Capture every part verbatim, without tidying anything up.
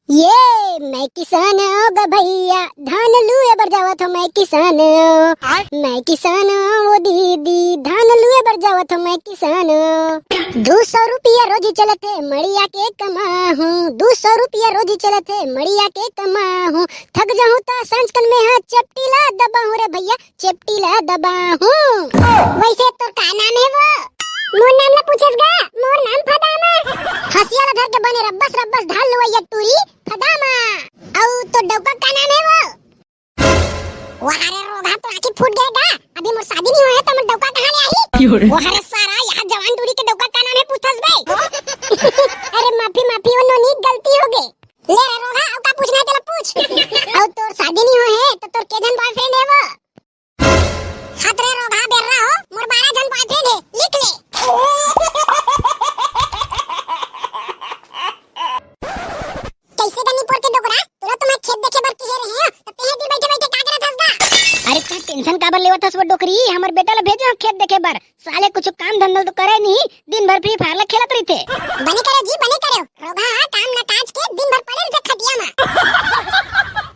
ये मैं किसान आंव गा भैया, धान लुए बर जावत हंव मैं किसान आंव। मैं किसान आंव वो दीदी, धान लुए बर जावत हंव मैं किसान आंव। दू सौ रुपया रोजी चलत हे मड़िया के कमाहूं, दू सौ रुपया रोजी चलत हे मड़िया के कमाहूं। थक जाहूं त सांझ कन में हा चेपटी ला दबाहूं रे भैया, चेपटी ला दबाहूं। वइसे तोर का नाम हे वो? मोर नाम ला पूछेस गा, मोर नाम फदामा। हंसिया ला धर के बने रब्बस रब्बस धान लुवइया टूरी फदामा। अउ तोर डउका का नाम हे वो? वाह रे रोगहा, तोर आंखी फूट गे गा। अभी मोर शादी नइ होय हे त मोर डउका कहां ले आही? वाह रे सारा, इहां जवान टूरी के डउका का नाम हे पूछथस बे? अरे माफी माफी, वो नोनी गलती होगे। ले रे रोगहा, अउ का पूछना हे तेला पूछ। अउ तोर शादी नइ होय हे त तोर के झन boyfriend हे वो? हत रे रोगहा बेर्रा हो, मोर बारह झन boyfriend हे, लिख ले। कइसे गनी पोर के डोकरा, तोला तो मैं खेत देखे बर कहे रहेंव, त तेंह एती बइठे बइठे का करत हस गा? अरे तैं tension काबर लेवत हस वो डोकरी, हमर बेटा ला भेजे हंव खेत देखे बर। साले कुछु काम धंधा तो करे नहीं, दिन भर Free Fire ला खेलत रहिथे। बने करे जी, बने करे। रोगहा हा काम ना काज के दिन भर पड़े रहिथे खटिया मा।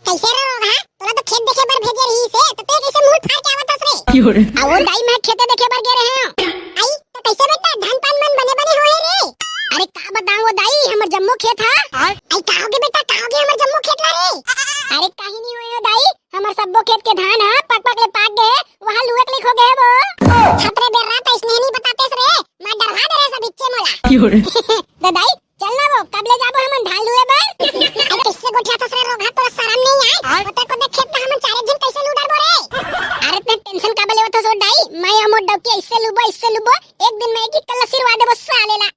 कइसे रे रोगहा, तोला तो खेत देखे बर भेजे रहिस हे, त तेंह कइसे मुंह फार के आवत हस रे? अउ वो दाई, मैं खेते देखे बर गे रहेंव। आई, त कइसे बेटा, धान पान मन बने बने होय हे रे? अरे का बतावंव वो दाई, हमर जम्मो खेत हा। आई का होगे बेटा, का होगे हमर जम्मो खेत ला रे? अरे काहीं नइ होय वो दाई, हमर सब्बो खेत के धान हा पक पक ले पाक गे हे, वहां लुवई के लइक होगे हे वो। हत रे बेर्रा, त अइसने नइ बतातेस रे, मैं डरवा दे रहेंव सब इच्चे मोला। त दाई, चल ना वो, कब ले जाबो हमन धान लुए बर? अरे कइसे गोठियाथस रे रोगहा, तोला सरम नइ आय? ओतका कोन खेत ला हमन चारे झन कइसे लू डरबो रे? अरे तैं tension काबर लेवत हस वो दाई, मैं अउ मोर डौकी अइसे लुबो, अइसे लुबो, एक दिन में एक ही कल्ला सिरवा देबो साले ला।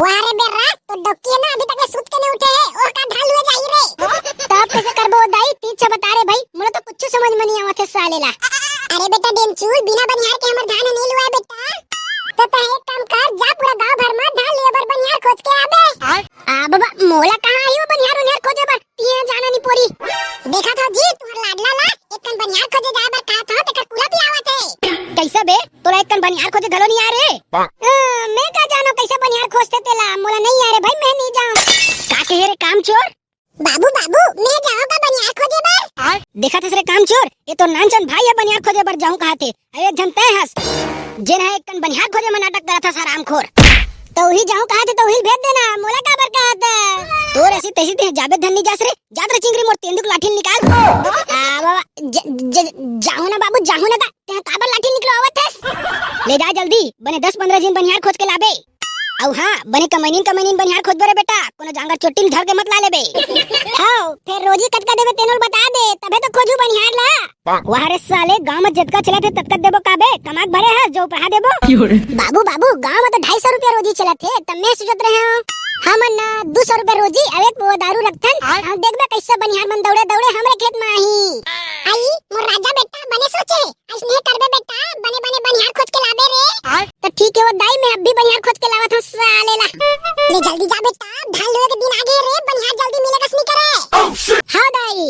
वाह रे बेर्रा, तोर डौकी हे ना, अभी तक ले सुत के नइ उठे हे, ओह का धान लुए जाही रे? तब कइसे करबो वो दाई, तैं ही बता रे भाई, मोला तो कुछु समझ में नइ आवत हे साले ला। अरे बेटा डेमचुल, बिना बनिहार के हमर धान नइ लुवाय बेटा। त तैं एक काम कर, जा पूरा गांव भर म धान लुए बर बनिहार खोज के आबे। आ बाबा, मोला कहां आही वो बनिहार उनिहार खोजे बर, तैं जाना नइ पोरी। देखत हव जी, तुंहर लाडला ला एक कन बनिहार खोजे जाय बर कहत हंव, तेकर कुला पियावत हे। कइसे बे, तोला एक कन बनिहार खोजे घलो नइ आय रे? अ, मैं का जानंव कइसे बनिहार खोजथे तेला, मोला नइ आय रे भाई, मैं नइ जांव। का कहे रे कामचोर? बाबू, बाबू, मैं जांव का बनिहार खोजे बर? देखत हस रे कामचोर, ये तोर नानचन भाई ह बनिहार खोजे बर जाहूं कहत हे। अउ एक झन तैं हस, जेन ह एक कन बनिहार खोजे म नाटक करत हस, हरामखोर। त उही जाहूं कहत हे, त उही भेज देना, मोला काबर कहत हस? तोर अइसी तइसी तैं जाबे धन नइ जास रे, जा त रे चिंगरी मोर तेंदू के लाठी ल निकाल। आ बाबा, ज-, ज-, जाहूं ना बाबू, जाहूं ना का, तैं काबर लाठी निकलवावत हस? ले जा जल्दी, बने दस पंद्रह झिन बनिहार खोज के लाबे। अउ हां, बने कमइनिन कमइनिन बनिहार खोजबे रे बेटा, कोनो जांगर चोट्टी ल धर के मत ला लेबे। हव, फेर रोजी कतका देबे तेनो ल बता दे, तभे तो खोजहूं बनिहार ला। वाह रे साले, गांव म जतका चलत हे ततका देबो काबे, कमा के भरे हस जो उपराहा देबो। बाबू, बाबू, गांव म तो ढाई सौ रुपया रोजी चलत हे, त मैं सोचत रहेंव, हमन ना दू सौ रुपया रोजी अउ एक पौवा दारू रखथन, अउ देखबे कइसे बनिहार मन दउड़े दउड़े हमरे खेत म आही। आई, मोर राजा बेटा, बने सोचे, अइसने करबे बेटा, बने बने बनिहार खोज के लाबे रे। त ठीक हे वो दाई, मैं अभी बनिहार खोज के लावत हंव साले ला। ले जल्दी जा बेटा, धान लुए के दिन आगे रे, बनिहार जल्दी मिले कस नइ करे। हां दाई।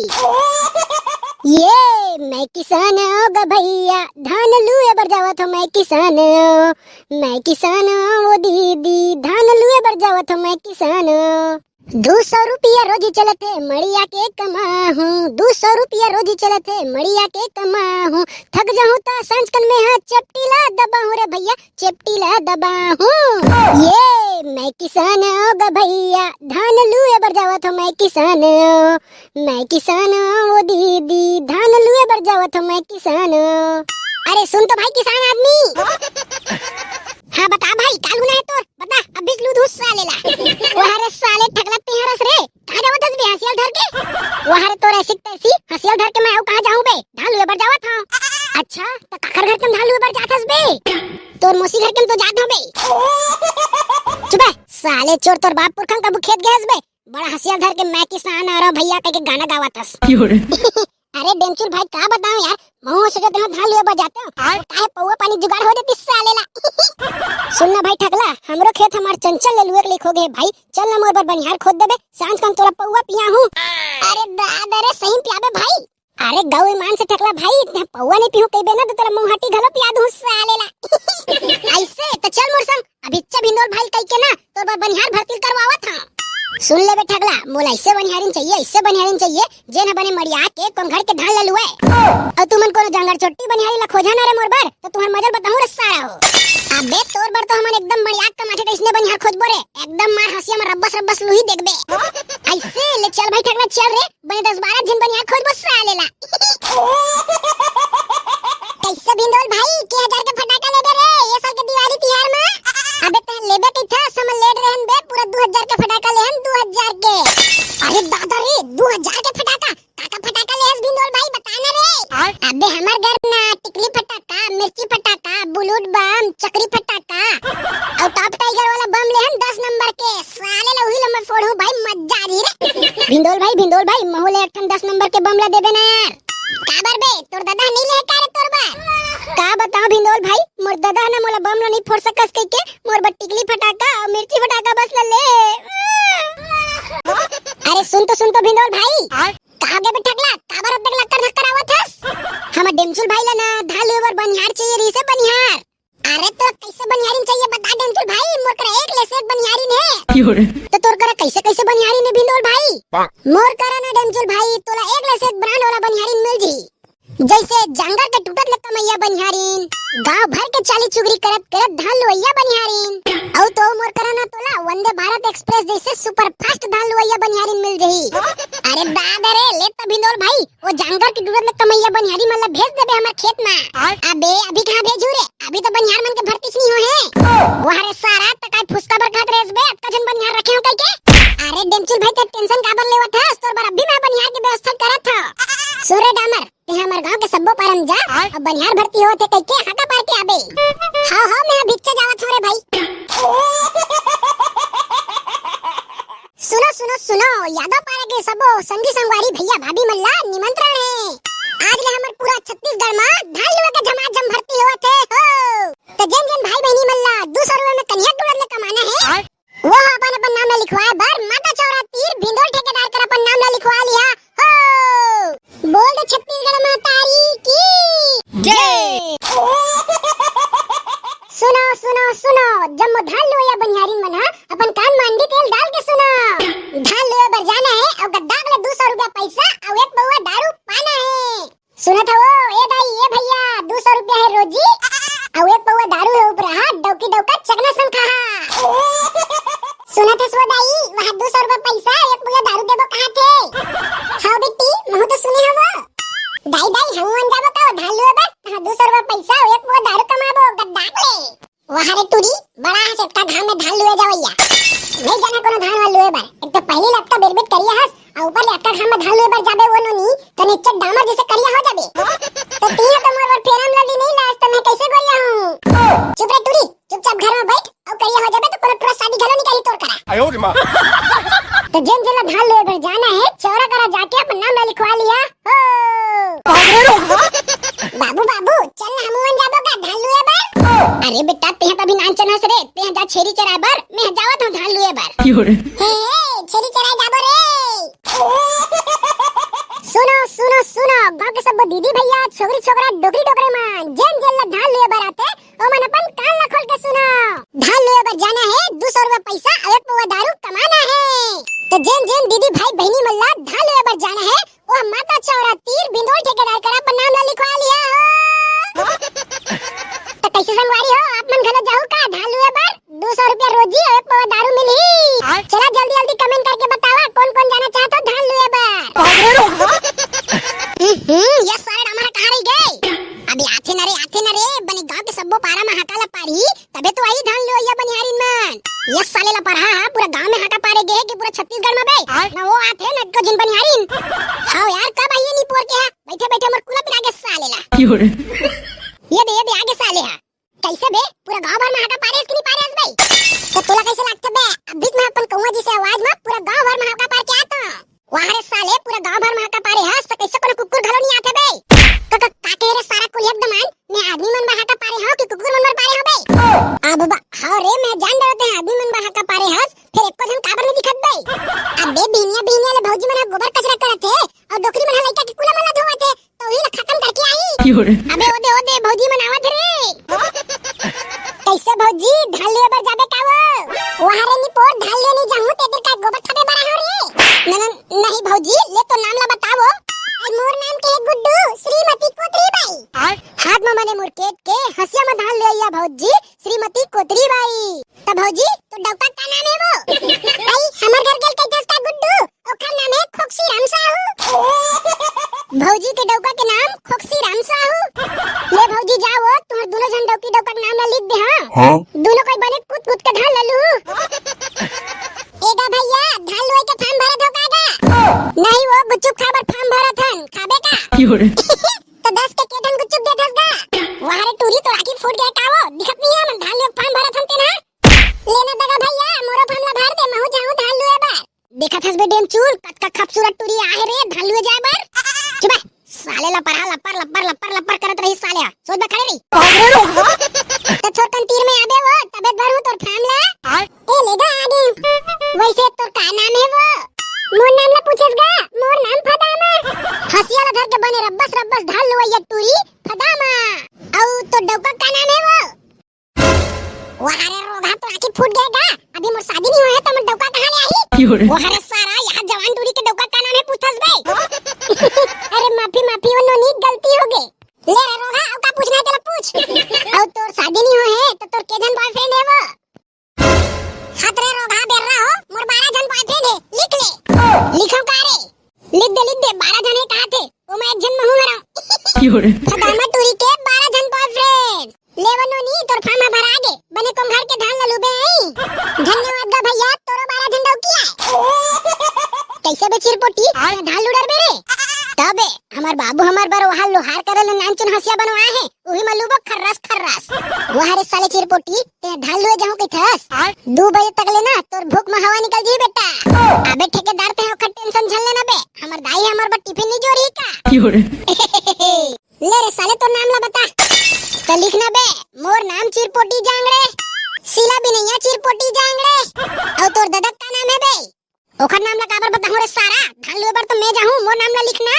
ये मैं किसान आंव गा भैया, धान लुए बर जावत हंव मैं किसान आंव। मैं किसान आंव वो दीदी, धान लुए बर जावत हंव मैं किसान आंव। दू सौ रुपया रोजी चलत हे मड़िया के कमाहूं, दू सौ रुपया रोजी चलत हे मड़िया के कमाहूं। थक जाहूं त सांझ कन में हा चेपटी ला दबाहूं रे भैया, चेपटी ला दबाहूं। ये मैं किसान आंव गा भैया, धान लुए बर जावत हंव मैं किसान आंव। मैं किसान आंव वो दीदी, धान लुए बर जावत हंव मैं किसान आंव। अरे सुन तो भाई किसान आदमी। हां बता भाई, का लूना हे तोर? बता, अभी लू दूं साले ला। वाह रे साले, ठगला तैं हरस रे। कहां जावत हस बे हंसिया ल धर के? वाह रे तोर अइसी तइसी, हंसिया ल धर के मैं अउ कहां जाहूं बे? धान लुए बर जावत हंव। अच्छा, त काकर घर के म धान लुए बर जात हस बे? तोर मौसी घर के म तो जात हंव बे। चुप बे, साले चोर, तोर बाप पुरखा कभू खेत गे हस बे? बड़ा हंसिया ल धर के मैं किसान आंव रे भैया कहिके गाना गावत हस। अरे डेमचुल भाई, का बतावंव यार, महूं सोचत रहेंव धान लुए बर जातेंव, काहे पौवा पानी जुगाड़ हो जातिस साले ला। सुन ना भाई ठगला, हमरो खेत हमर चंचल ले लुए के लइक होगे हे भाई, चल ना मोर बर बनिहार खोज देबे, सांझ कन तोला पौवा पियाहूं। अरे दादा रे, सही म पियाबे भाई। अरे गऊ ईमान से ठगला भाई, तैं पौवा नइ पीहूं कहिबे ना त तोला मऊहाटी घलो पिया दूं साले ला। अइसे त चल मोर संग, अभी इच्चा भिंदोल भाई कहिके ना तोर बर बनिहार भरती ल करवावत हंव। सुन ले बे ठगला, मोला ऐसे बनिहारिन चाहिए, ऐसे बनिहारिन चाहिए, जेन ह बने मड़िया के कोंघड़ के धान ल लुए। अउ तुमन कोनो जांगर चोट्टी बनिहारी ल खोजा ना रे मोर बर, त तुहर मजल बताहूं रे सारा हो। अबे तोर बर तो हमन एकदम मड़िया के माथे तइसने बनिहार खोजबो रे, एकदम मार हंसिया में रब्बस रब्बस लुही देखबे। ऐसे ले चल भाई ठगला चल रे, बने दस बारह झन बनिहार खोजबो साले ला। कैसे भिंदोल भाई, के हजार के फटाका लेबे रे ये साल के दिवाली तिहार में? अबे तैं लेबे कइथस, हमन लेट रहन बे, पूरा दू हजार के फटाका लेहन, दू हजार के। अरे दादा रे, दू हजार के फटाका? का का फटाका लेहस भिंदोल भाई, बता ना रे। अबे हमर घर ना टिकली फटाका, मिर्ची फटाका, बुलेट बम, चकरी फटाका, अउ टॉप टाइगर वाला बम लेहन दस नंबर के, साले ला उही ला मैं फोड़हूं भाई, मजा आ रही रे। भिंदोल भाई, भिंदोल भाई, महू ला एक ठन दस नंबर के बम ला देबे ना यार। काबर बे, तोर ददा नइ ले का रे तोर बर? का बताओ भिंदोल भाई, मोर ददा ह ना मोला बम ला नइ फोड़ सकस कहिके मोर बर टिकली फटाका अउ मिर्ची फटाका बस ला ले। अरे सुन तो, सुन तो भिंदोल भाई। का हो गे बे ठगला, काबर अतेक लक्कर धक्कर आवत हस? हमर डेमचुल भाई ला ना धान लुए बर बनिहार चाहिए रहिसे, बनिहार। अरे तोला कैसे बनिहारिन चाहिए बता डेमचुल भाई, मोर करा एक ले से एक बनिहारिन हे। तो तोर करा कैसे कैसे बनिहारिन हे भिंदोल भाई? मोर करा ना डेमचुल भाई, तोला एक ले से एक ब्रांड वाला बनिहारिन मिल जही। जैसे जांगर के टूटत ले कमैया बनिहारिन, गांव भर के चाली चुगरी करत करत धान लुवैया बनिहारिन। अउ तो मोर करा ना तोला वंदे भारत एक्सप्रेस जैसे सुपर फास्ट धान लुवैया बनिहारिन मिल जही। अरे दादा रे, ले तो भिंदोल भाई, वो जांगर के टूटत ले कमैया बनिहारी मन ला भेज देबे हमर खेत मा। अबे अभी कहाँ भेजू रे, अभी तो बनिहार मन के भर्ती नहीं हो हे। वो हरे सारा त काय फुसका बर खात रेस बे, अतका झन बनिहार रखे हो कहिके? अरे डेमचुल भाई, ते टेंशन काबर लेवत हस? तोर बर अभी मैं बनिहार के व्यवस्था करत हव। सुन रे डामर, ते हमर गांव के सब्बो पारम जा, अब बनिहार भर्ती होत हे कहिके हाका पार के आबे। हाव हाव, मैं भिच्चे जावत हव रे भाई। सुनो सुनो सुनो, यादव पारा के सबो संगी संगवारी भैया भाभी मन ला निमंत्रण हे। आज ले हमर पूरा छत्तीसगढ़ मा धान लुए के झमाझम भर्ती होवत हे हो। त जेन जेन भाई बहिनी मन ला दू सौ रुपया में कनिहा टूरत ले कमाना हे, वो ह अपन अपन नाम ला लिखवाए बर माता चौरा तीर भिंदोल ठेकेदार कर अपन नाम ला लिखवा लिहा हो। बोल दे छत्तीसगढ़ महतारी की जय। सुनो सुनो सुनो, जम्मो धान लुवैया बनिहारिन मन ह अपन कान म अंडी तेल डाल के सुनो। धान लुवे बर जाना हे अउ गद्दाक ले दू सौ रुपया पैसा अउ एक पौवा दारू पाना हे। सुनत हवो ए दाई ए भैया, दू सौ रुपया हे रोजी अउ एक पौवा दारू हे उपरा हा, डौकी डौका चकना संग खाहा। सुनत हस वो दाई, वहाँ दू सौ रुपया पैसा एक पौवा दारू देबो कहा थे। हाँ बेटी, महू तो सुने हवो। दाई दाई, हमू मन जाबो का धान लुवे बर? हाँ, दू सौ रुपया पैसा एक पौवा दारू कमाबो गद्दाक ले। वाह रे टूरी, बड़ा हस एतका घाम में धान लुए जावैया। नहीं जाना कोनो धान वान लुए बर। एक तो पहली लतका बिरबिट करिया हस, अउ ऊपर ले अतका घाम में धान लुए बर जाबे वो नोनी, तो निच्चट डामर जैसे करिया हो जाबे। तो तिहा तो मोर बर फेरम लवली नहीं लास, तो मैं कैसे गोरिया हूँ? चुप रे टूरी, चुपचाप घर में बैठ, अउ करिया हो जाबे तो कोनो टुरा शादी घलो नहीं करी तोर करा। तो जेन जेन ला धान लुए बर जाना हे, चौरा करा जाके अपन नाम ला लिखवा लिहा। हो। बाबू, बाबू, चल ना, हमू मन जाबो का धान लुए बर? अरे बेटा, तेहा त अभी नानचन हस रे, तेहा जा छेरी चराए बर, मैं जावत हूँ धान लुए बर। हे, हे, छेरी चराए जाबो रे। सुनो, सुनो, सुनो, गाँव के सब्बो दीदी भैया, छोकरी छोकरा, डोकरी डोकरे मन, जेन जेन ला धान लुए बर आथे, ओमन अपन कान ला खोल के सुनो। धान लुए बर जाना हे, दू सौ रुपया पैसा अउ एक पौवा दारू कमाना हे। तो जेन जेन दीदी भाई बहिनी मन ला धान लुए बर जाना हे, वो माता चौरा तीर भिंदोल ठेकेदार करा अपन नाम ला लिखवा लिहा हो। तो कैसे संगवारी हो, आप मन घलो जाहू का धान लुए बर? दू सौ रुपया रोजी अउ एक पौवा दारू मिलही। चला जल्दी जल्दी comment करके बतावा कौन कौन जाना चाहत हो धान लुए बर। हम्म, ये सारे डामर कहाँ रही गए? अभी आथे न रे, आथे न रे, बने गांव के सब्बो पारा में हाका ला पारही, तभे तो आही धान लुवइया बनिहारिन मन। ये साले ला परहा हा पूरा गांव में हाका पारे गे हे कि पूरा छत्तीसगढ़ में बे। ना वो आथे, ना एको झिन बनिहारिन। हाव यार, कब आही ये निपोर के हा? बैठे बैठे मोर कुला पिरा गे साले ला। ये दे, ये दे, आगे साले हा। कैसे बे? पूरा गांव भर में हाका पारे हस कि नहीं पारे हस बे? तो तोला कैसे लागथे बे? अभी मैं अपन कौआ जैसे आवाज में पूरा गांव भर में हाका पार के आत हूँ। वाह रे साले, पूरा गांव भर में हाका पारे हस, तो कैसे कोनो कुकुर घलो नहीं आथे बे? का, का, का कहे रे सारा कुल एकदम आन? मैं आदमी मन बर हाका पारे हूँ कि कुकुर मन बर पारे हूँ बे? आ बाबा, हाँ रे, मैं जान डरत हे आदमी मन बर हाका पारे हस, फिर एको झन काबर नहीं दिखत बे? अबे बिहनिया बिहनिया ले भौजी मन ह गोबर कचरा करत हे, अउ डोकरी मन ह लइका के कुला मन ला धोवत हे, तो उही ला खत्म करके आही। अबे ओदे ओदे भौजी मन आवत हे रे। कैसे भौजी, धान लुए बर जाबे का वो? वाह रे निपोर, धान लुए नहीं जाहूँ, ते दिन का गोबर थापे बर ए भौजी, ले तो नाम ला बतावो। ए, मोर नाम के हे गुड्डू, श्रीमती कोतरी बाई। हाथ म बने मुरकेट के, हँसिया म धान लुवइया भौजी, श्रीमती कोतरी बाई। त भौजी, तो डौका का नाम हे वो? आई, हमर घर गेल कहिथस का गुड्डू, ओखर नाम हे खोक्सी राम साहू। भौजी के डौका के नाम खोक्सी राम साहू। ले भौजी, जावो, तुँहर दूनों झन डौकी डौका के नाम ला लिख दे, हाँ? हाँ। दूनों कोई बने कूद कूद के धान ला लू। ए गा भैया, धान लुवई के फार्म भरत हो का गा? नहीं वो, गुपचुप खाए बर फार्म भरत हन, खाबे का? त दस के के ठन गुपचुप देथस गा? वाह रे टूरी, तोर आँखी फूट गे का वो? दिखत नहीं हे हमन धान लुवई के फार्म भरत हन तेन हा? लेना दगा भैया, मोरो फार्म ला भर दे, महूँ जाहूँ धान लुवे बर। देखत हस बे डेमचूर, कतका खूबसूरत टूरी आहे रे धान लुवे जाए बर। चुप हे, साले लपरहा लपर लपर लपर लपर करत रही साले हा। सोच बे खड़े रही। त छोटकन तीर में आबे वो, तबे त भरहूँ तोर फार्म ला। ए ले गा आगे। वैसे तोर का नाम हे वो? मोर नाम ला पूछेस गा? मोर नाम फदामा। हँसिया ला धर के बने रब्बस रब्बस धान लुवइया टूरी फदामा। अउ तोर डौका का नाम हे वो? वाह रे रोगहा, तोर आँखी फूट गे गा? अभी मोर शादी नहीं होए हे त मोर डौका कहाँ ले आही? वाह रे सारा, यहाँ जवान टूरी के डौका का नाम हे पूछथस बे? अरे माफी माफी, वो नोनी गलती हो गे। ले रे रोगहा, अउ का पूछना हे तेला पूछ। अउ तोर शादी नहीं होए हे त तोर के झन बॉयफ्रेंड हे वो? हत रे रोगहा बेर्रा हो, मोर बारह झन बॉयफ्रेंड हे, लिख ले। लिखव का रे? लिख दे, लिख दे, बारह झन हे कहाथे, ओमा एक झन महूँ हरँव। फदामा टूरी के बारह झन बॉयफ्रेंड। ले वो नोनी, तोर फार्म ह भरा गे, बने कोंघाड़ के धान ला लुबे अई। धन्यवाद गा भैया, तोरो बारह झन डौकी आय। कइसे बे चिरपोटी, धान लुडर बे रे? तबे हमर बाबू हमर बर ओहा लोहार करे ले नानचुन हँसिया बनवाए हे, उही म लुबो खर्रस खर्रस। वाह रे साले चिरपोटी, तें धान लुए जाहूँ कहिथस? दू बजे तक ले ना तोर भूख म हवा निकल जही बेटा। अबे ठेकेदार, तें ओखर टेंशन झन लेना बे, हमर दाई हमर बर टिफिन नइ जोरही का? ले रे साले, तोर नाम ला बता। त लिख ना बे, मोर नाम चिरपोटी जांगड़े, सिला बिनैया चिरपोटी जांगड़े। अउ तोर ददा के का नाम हे बे? ओखर नाम ला काबर बताहूँ रे सारा? धान लुए बर तो मैं जाहूँ, मोर नाम ला लिख ना।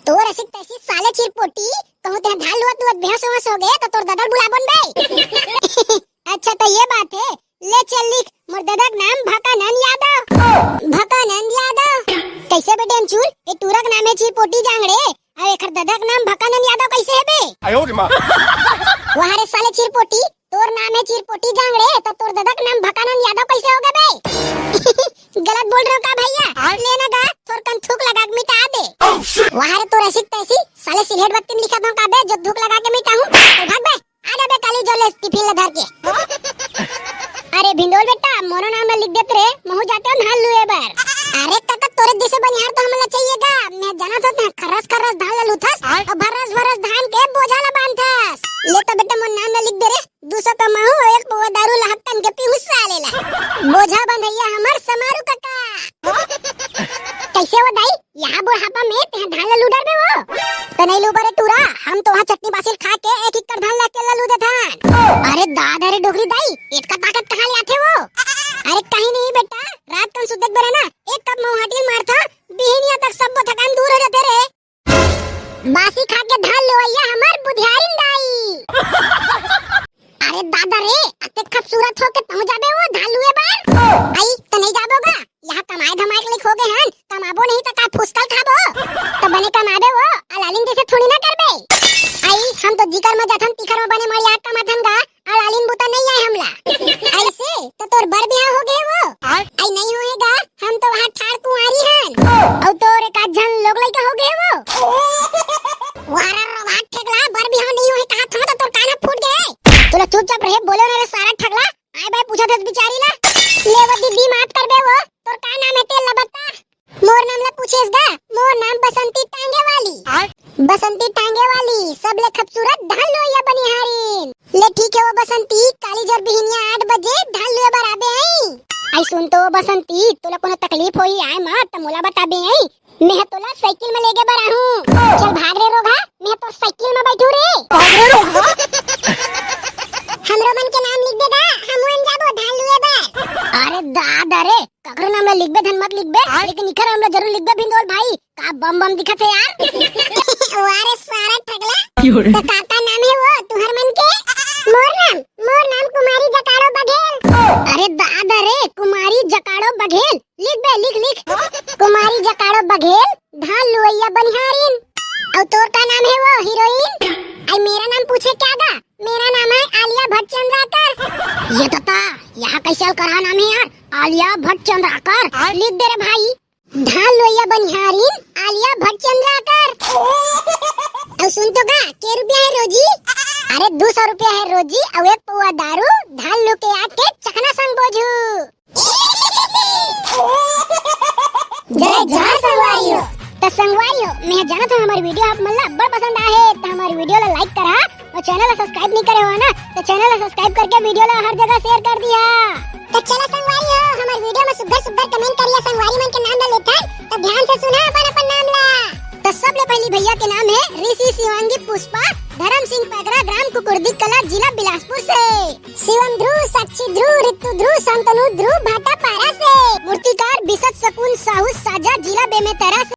तोर असिक तैसी साले चिरपोटी, कहूँ तें धान लुअत लुअत बेहोश वेहोश हो गे त तोर ददा ल बुलाबोन बे। अच्छा त ये बात हे, ले चल लिख, मोर ददा के नाम भकानंद यादव। भकानंद यादव। कइसे बे डेमचूल, ए टूरा के नाम हे चिरपोटी जांगड़े, अउ एखर ददा के नाम भकानंद यादव कइसे हे बे? वाह रे साले चिरपोटी, तोर नाम हे चिरपोटी जांगड़े, त तोर ददा के नाम भकानंद यादव कइसे हो गे बे? गलत बोल रहे हो का भैया? ले ना गा, थोरकन थूक लगा के मिटा दे। वाह रे तोर असिक तैसी, साले सिलहेट बत्ती म लिखत हँव का बे, जो थूक लगा के मिटाहूँ? चल भाग बे। आ जा बे काली जो ले टिफिन ला धर के। अरे भिंदोल बेटा, मोरो नाम ला लिख देत रे, महूँ जातेंव धान लुए बर। अरे काका, तोरे जइसे बनिहार तो हमन ला चाहिए गा। मैं जानत हँव तें खर्रस खर्रस धान ला लुथस अउ भर्रस भर्रस धान के बोझा ला बांधथस। ले त बेटा मोर नाम ला लिख दे रे, दू सौ कमाहूँ अउ एक पौवा दारू ला हक्कन के पीहूँ साले ला। बोझा बंधइया हमर समारू काका। कइसे हो दाई? यहाँ बुढ़ापा में तें धान ला लू डरबे वो? त नइ लूबो रे टूरा, हम तो वहाँ चटनी बासी ल खा के एक एकड़ धान ला अकेल्ला लू देथन। अरे दादा रे डोकरी दाई, एतका ताकत कहाँ ले आथे वो? अरे कहीं नहीं बेटा, रात कन सुते के बेरा ना एक कप महुआटी ल मारथँव, बिहिनिया तक सब्बो थकान दूर हो जाथे रे। बासी खा के धान लुवइया हमर बुधियारिन दाई। अरे दादा रे, अतेक खूबसूरत हो के तहूँ जाबे वो धान लुए बर? आई, त नइ जाबो गा? यहाँ कमाए धमाए के लइक हो गे हन, कमाबो नहीं त का फुसकल खाबो? त बने कमाबे वो, अलालिन जइसे थोड़ी ना करबे। आई, हम तो जिकर म जाथन तिखर म बने मड़िया कमाथन गा, अलालिन बुता नइ आय हमला। अइसे त तोर बर बिहाव हो गे वो? आई नइ होए गा, हम तो वहाँ ठाड़ कुंवारी हन। अउ तोर एक आध झन लोग लइका हो गे वो? वारा रोगहा ठेकला, बर बिहाव नइ होए कहाथँव त तोर कान ह फूट गे। तोला चुपचाप रहे, बोले ना रे सारा ठगला। आय बाय पूछत हस बिचारी ला। ले वो दीदी, माफ करबे वो, तोर का नाम हे तेला बता। मोर नाम ला पूछेस गा, मोर नाम बसंती टांगे वाली। बसंती टांगे वाली, सबले खूबसूरत धान लुवइया बनिहारिन। ले ठीक हे वो बसंती, काली जर बिहिनिया आठ बजे धान लुए बर आबे अई। आई सुन तो वो बसंती, तोला कोनो तकलीफ होही आए म त मोला बताबे अई। मैं ह तोला साइकिल म लेगे बर आहूँ। चल भाग रे रोगहा, मैं ह तोर साइकिल म बैठूँ रे। भाग रे रोगहा। हमरो मन के नाम लिख दे गा, हमू अन जाबो धान लुए बर। अरे दादा रे, ककरो नाम ला लिखबे धन मत लिखबे, लेकिन इखर नाम ला जरूर लिखबे भिंदोल भाई। का बम बम दिखत हे यार। वाह रे सारा ठगला। त का का नाम हे वो तुँहर मन के? मोर नाम, मोर नाम कुमारी जकाड़ो बघेल। अरे दादा रे, कुमारी जकाड़ो बघेल। लिख बे, लिख, लिख। कुमारी जकाड़ो बघेल, धान लुवैया बनिहारिन। अउ तोर का नाम हे वो हीरोइन? आई मेरा नाम पूछे क्या गा? मेरा नाम है आलिया भट्ट चंद्राकर। ये दत्ता, यहाँ कैसे अलकरहा नाम है यार, आलिया भट्ट चंद्राकर। लिख दे रे भाई, धान लुवैया बनिहारिन आलिया भट्ट चंद्राकर। अउ सुन तो गा, के रुपया है रोजी? अरे दू सौ रुपया है रोजी, अउ एक पौवा दारू, धान लू के आके चखना संग बोझू। जय जोहार संगवारी हो। त संगवारी हो, मैं जानत हूँ हमारी वीडियो आप मन ला अब्बड़ पसंद आए हे, त हमारी वीडियो ला लाइक करा अउ चैनल ला सब्सक्राइब नहीं करे हो ना, त चैनल ला सब्सक्राइब करके वीडियो ला हर जगह शेयर कर दिया। त चला संगवारी हो, हमारी वीडियो में सुग्घर सुग्घर कमेंट करिया, संगवारी मन के नाम ला लेथन, त ध्यान से सुना अपन अपन नाम ला। त सबले पहली भैया के नाम है ऋषि शिवांगी पुष्पा, धर्म सिंह पैगरा, ग्राम कुकुरदी कला, जिला बिलासपुर से। शिवम ध्रुव, साक्षी ध्रुव, ऋतु ध्रुव, शांतनु ध्रुव, भाटापारा से। मूर्तिकार बिसत सकुन साहू साजा, जिला बेमेतरा से।